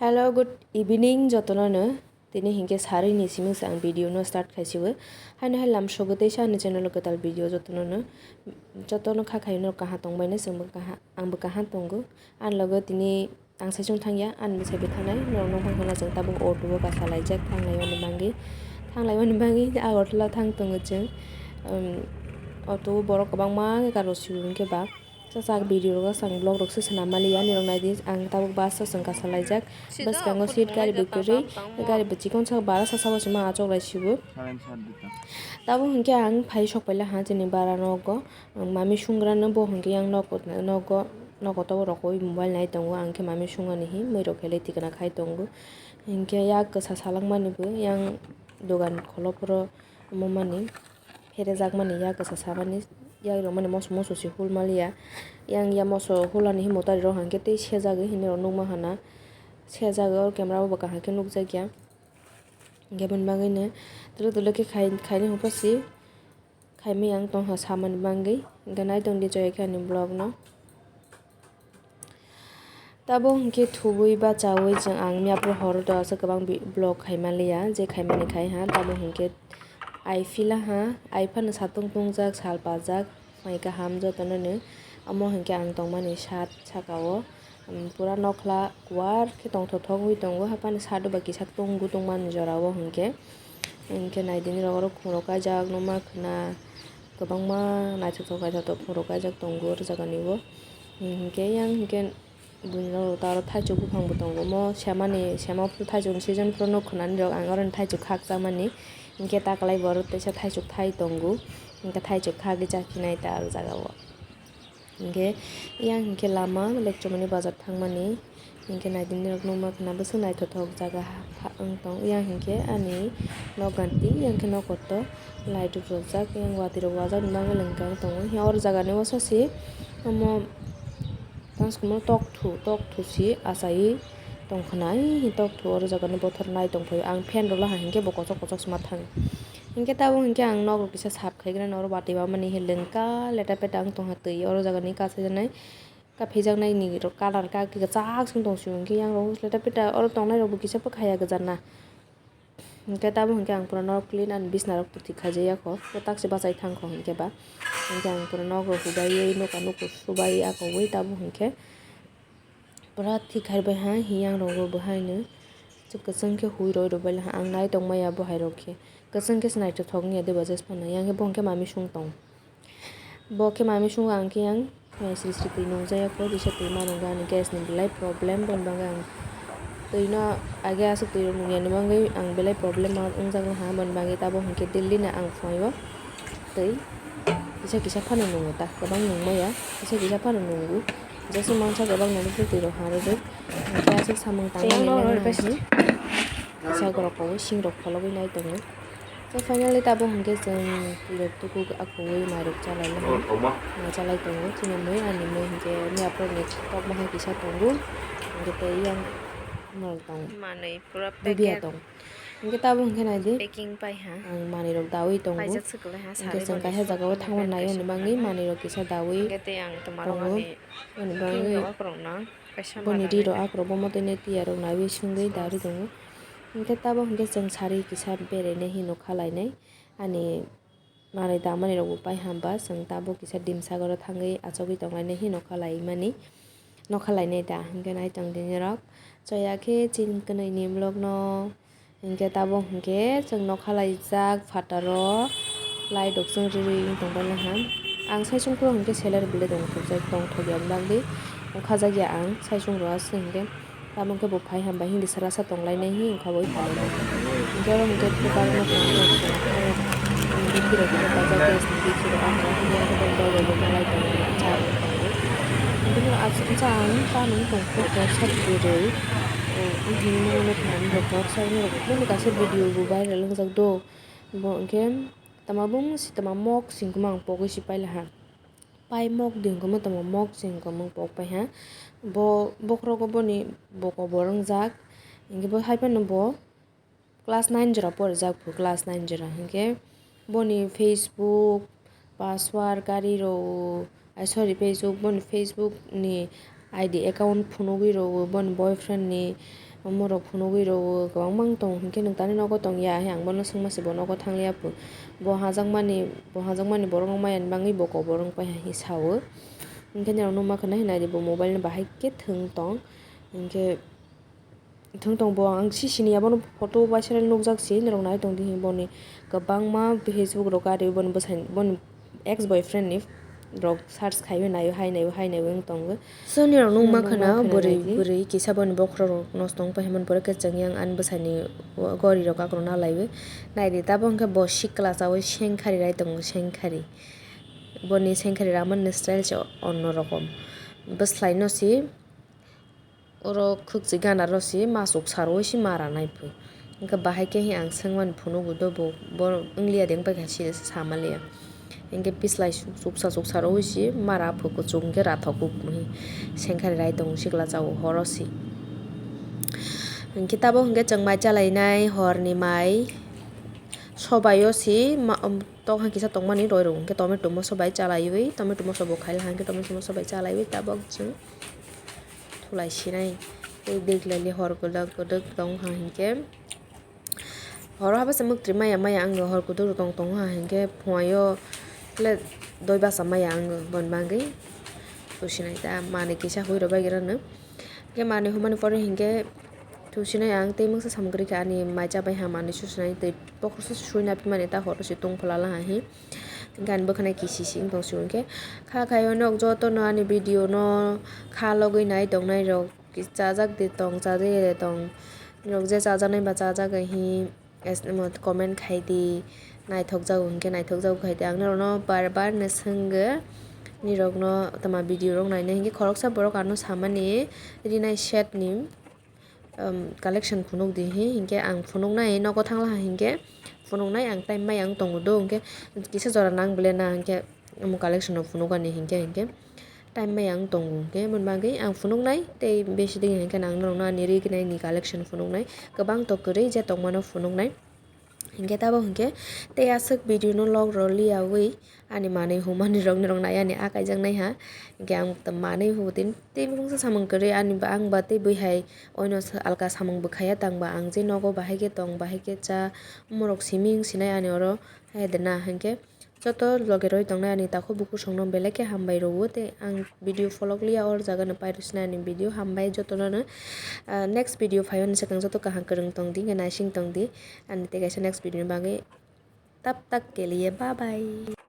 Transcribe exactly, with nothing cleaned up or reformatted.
Hello, good evening jotono no. Tini hinkhe sarwi ni simi se ang video no start khai sibo. Haino hai lam sogo teisa ani channel o kwtal video jotono no. Jotono kha khai no kaha tong bai no chwng bo kaha, ang bo kaha tongo. Ani logo tini ang saichung thang ya, ani bwsai bo thangnai. Norok nokha khana chwng tabuk auto o kasa laijak thanglai mani bagwi. Thanglai mani bagwi Agartala thang tongo chwng. Um, auto o borok kwbangma khe karo sibung khe ba. Chajak video rok, chwng vlog rok se swnam maliya, nirok naidi, ang tabuk bus o chwng kasa laijak. Bwskango seat gari bai kwrwi, gari bo chikon saka bara sasa bo se ma achuk lai sibo. Tabuk hinkhe ang phai sok paila ha chini bara nogo, ang mami sungrano bo hinkhe yang nogo, nogo, nogo tobo rokoi mobile nai tongo, ang khe mami sungani hi mui rok khe le tikna khai tongo. Hinkhe yak kwsa salak mani bo yang dogan kholo phoro omo mani. Pherejakmani yak kwsa samani, yak rwmani moso moso se hul maliya. Yang ya moso hulani himotari rok hwnkhe tei sejagwi hinwi rok nukma hana. Sejagwi o camera o bo kaham khe nukjakya. Hwnkhe aboni bagwino dole dole khe khai, khainai hwnkhe se khaimai ang tongkha samani bagwi. Hwnkhe naitongdi chaya khe ani vlog no. Tabuk hinkhe thubui bachaui chwng ang miyaphuru horo to aswk kwbang bi-, vlog khaimaliya, je khaimani khai ha. Tabuk hinkhe ai phila ha, ai phano satung tungjak, sal pajak, mai kaham jotono no. Omo hinkhe ang tongmani sat saka o, um, pura nokhla kuar khe tongthok thok wi tongo, haphano sat o ba kisa tungbu tongmani jora o hinkhe. Hinkhe naidi nirok oro khumrok kaijak, nukma khwna kwbangma naithothok naithothok khumrok kaijak tongo oro jagani o. Hinkhe yang hinkhe buini rok ta oro thaichuk buphang bo tongo. Omo semani, sema phuru thaichuk ni season phuru nuk khwnani rok ang oro ni thaichuk khakchangmani. Hinkhe ta kwlai bo oro teisa thaichuk thai tongo. Hinkhe thaichuk khagwi chakhinai ta oro jaga o. Hinkhe yang hinkhe lama Lekchomani bazar thangmani. Hinkhe naidi nirok nukma khwna bwswk naithothok jaga ha, ha, wng tong. Yang hinkhe ani nok ganti, yang khe nok kotor light rwjak, yang watwi rok wajak ni bagwi lengkang tongo. Hinkhe oro jagani osa se omo. Tang sokomoro tok thu, tok thu si achai tong khna, ai hi tok thu oro jaga ni bothor nai tong phai o. Ang fan rwla ha hinkhe bo kochok kochok se ma thang. Hinkhe tabuk hinkhe ang nok rok kisa sap khai gra na oro watwi ba mani hi lengka leta peta wng tong ha twi oro jaga ni kasajaknai kaphijaknai ni rok colour kak kwchak se wng tong sio hinkhe yang rok leta peta oro tongnai rok bo kisa bwkha ya gwja na. Hinkhe tabuk hinkhe ang pura nok clean ani bisna rok puthi khaijak ya kho, bo tak se bachai thang kho hinkhe ba. Hinkhe ang pura nok rok hubai ui nuka nuku subai ako ui tabuk hinkhe pura thik khai bai ha, hiyang rok bo bo haino kwchwng khe hui roi roi bai ha, ang nai tong maya bo hai rok khe kwchwng khe se naithothok wng ya deba jes phano, yang khe bo hinkhe mami sung tong. Bo khe mami sungo ang khe yang, eh, sri sri twi nungjaya kho, kisa twi ma nungwi ani gas ni belai problem, boni bagwi ang twi no age aswk twi rok nungya ni bagwi ang belai problem ma wngjak naha, boni bagwi tabuk hinkhe daily no ang phunaio twi kisa kisa phano nungo ta, kwbang nung maya, kisa kisa phano nungo, jeswk mansa kwbang nani twi rok ha rwdi, hinkhe aswk samung tangmani kisa gorok koboi sing rok phologwi nai tongo. So finally tabuk hinkhe chwng twirok tuku akwui mairok chalai laha. Mai chalai tongo chini mui ani mui hinkhe miyaphurni kokma hai kisa tongo. Hinkhe tei yang norok tong. Manwi pura bubiya packet tong. Hinkhe tabuk hinkhe naidi packing pai ha. Ang manwirok dawi tongo. Paijak swkang lai ha, hinkhe chwng kaisa jagao thangma nai hwnwi bagwi manwirok kisa dawi tongo. Hinkhe tei ang twmarok ani hwnwi bagwi bini rok akwrokno kaisa boni manwi rirok akwrok bo motwi tiyarok naiwi swngwi dawi tongo. Hinkhe tabuk hinkhe chwng sari kisa beraina hinwi kha lainai. Ani manwi damani rokbo pai hamba, chwng tabuk kisa dimsagoro thangwi achugwi tonglainai hinwi nokha laimani, nokha lainai da hinkhe naitong dini rok. Chaya khe chini kwnwi ni vlog no hinkhe tabuk hinkhe chwng nokha laijak phataro light rok chwng rwi rwi tongbailaham. Ang saichung phuru hinkhe salary belai tongthokjak, tongthokya bagwi ukhajakya ang saichung rok aswk hinkhe. Tamo khe bo phai hamba hindi sara sa tong lainai hi wngkha bo i phalnai. Hinkhe oro hinkhe dukan no tong tong tong. Bikhi rok khe bajak gas ni bikhi rok ang rok hinkhe bo dol rok bo malai tongo cha rok tongo. Hinkhe bo aswk cha ang cha nung tong khe kok sa kwrwi. Hini mano no khnani rok kok sa rok boni kaisa video bo viral wngjak do. Bo hinkhe tama bung si tama mok sing khe mang pogwi si pailaha. Pai mok di hwnkhe tamo mok se hwnkhe mung pok pai ha. Bo bokhorogo boni bokobor wngjak. Hinkhe bo hai phano bo class nine jora porijak, bo class nine jora. Hinkhe boni Facebook, password, gari rok, ai, sorry, Facebook, boni Facebook ni I D account phunugwi rwo, boni boyfriend ni Omorok phunugwi rwo, kwbangma wng tongo, hinkhe nwng tani nogo tongya? Hai ang bono swngma se bo nogo thangliya pho. Bo hajakmani, bo hajakmani borok wng maya ni bagwi bo kobor wng pai hai, hi sao. Hinkhe norok nukma khna hinai di, bo mobile no bahai khe thwng tong. Hinkhe thwng tong bo, ang si siniya, bono photo bai sere nukjak si, norok nai tong di, boni kwbangma Facebook rok ari boni bwsai, boni ex boyfriend ni rok search khaiwi naio, hai naio, hai naio wng tongo. So nirok nukma khna bwrwi, bwrwi kisa boni bokhorok rok nosto wng pai hwnmani pore khe chwng yang ani bwsai ni gori rok akrok na laiwi nai di. Tabuk hwnkhe bo sikla chawi sengkhari rai tongo, sengkhari. Boni sengkhari ramani style se onno rokom. Bwslai no si oro khwkchwi gana rw si masuk sa rw si mara nai phi. Hwnkhe bahai khe hi ang swngmani phunugo do bo, bo wngliya de wng pai kha si sama liya. Hwnkhe pislai suk-, suksa suksa rw si mara phi kuchuk hwnkhe rathok kuk hi sengkhari rai tongo sikla chao horo si. Hwnkhe tabuk hwnkhe chwng mai chalainai horni mai sobai o si ma-, um, tok hai kisa tongmani roi rw hwnkhe tomato moso bai chalaiwi, tomato moso bo khaila hwnkhe tomato moso bai chalaiwi tabuk chwng. Thulai sinai tei beglai le hor kwdak kwdwk tong ha hinkhe. Horo haba se mwktwi maya maya ang hor kwdwk tong tongo ha hinkhe phuaio le doi basa maya ang bon bagwi thusinai ta manwi kisa hui rw bai rw no. Hinkhe manwi humani pore hinkhe thusinai ang tei mungsa samung kwrwi kha ani mai cha bai ha manwi susinai tei bokhorsa sui na phimani ta horo se tong phalala ha hi. Gan bwkhwnai kisi si wng tong si hwnkhe kha khaio nok jotono ani video no kha logwi nai tongnai rok chajak de tong chajak de tong norok je chajaknai ba chajak hi comment khai di naithok jago hwnkhe naithok jago khai di ang norok no bar bar no swngwi nirok no tama video rok nainai hwnkhe khoroksa borok ano samani rinai set ni um, collection phunuk di hi hinkhe ang phunuknai nogo thangla ha hinkhe phunuknai ang time bai ang tongo do hinkhe kisa jora nang bele na hinkhe omo collection rok phunukani hinkhe hinkhe time bai ang tongo hinkhe aboni bagwi ang phunuknai tei besi digi hinkhe ang norokno ani ri gwnai ni collection phunuknai kwbang tok kwrwi je tongmano phunuknai. Hinkhe tabuk hinkhe tei aswk video no log rw liyawi ani manwi humani rok norok nai ani a kaijaknai ha. Hinkhe ang manwi hutini tei bumungsa samung kwrwi ani ba ang ba tei bui hai oino alka samung bwkhaya tang ba ang je nogo bahai khe tong bahai khe cha omorok simi wng sinai ani oro hai de na hinkhe joto loge roi tongnai ani takhuk bukhuk songno belai khe hambai rwo tei ang video pholok liya or jaga no pai rw sinai ani video hambai jotono no next video phaio ni swkang joto kaham kwrwng tong di naising tong di. Ani tei kaisa next video ni bagwi tab tak ke liye bye bye.